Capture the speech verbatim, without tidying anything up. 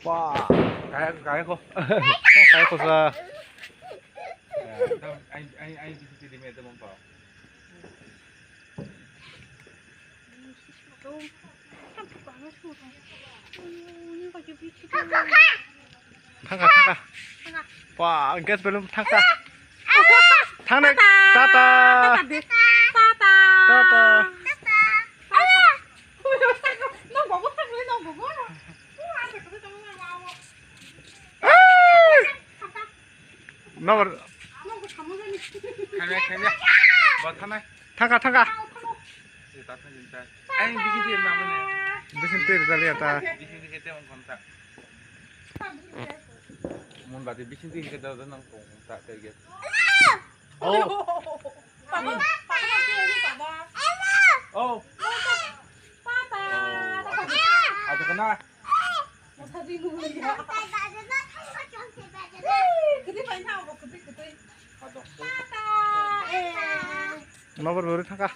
Wah, kaya, kaya ko. Kaya ko sa. Ai, ai, ai, bisi tiri me temon pa. Thangka, thangka. Wah, gas belum thangka. Thangnai. Tata. Tata. Tata. Tata. Tata. Nobor. Khamya, khamya. Bo thanai. Thangka, thangka. Ai, bisi tiri na mane. Bisi tiri dali ata. Bisi tiri te on konta. Mon bati bisi tiri ke dada nang kong ta ke. Oh. Oh. Ada kena. Nobor bori thangka.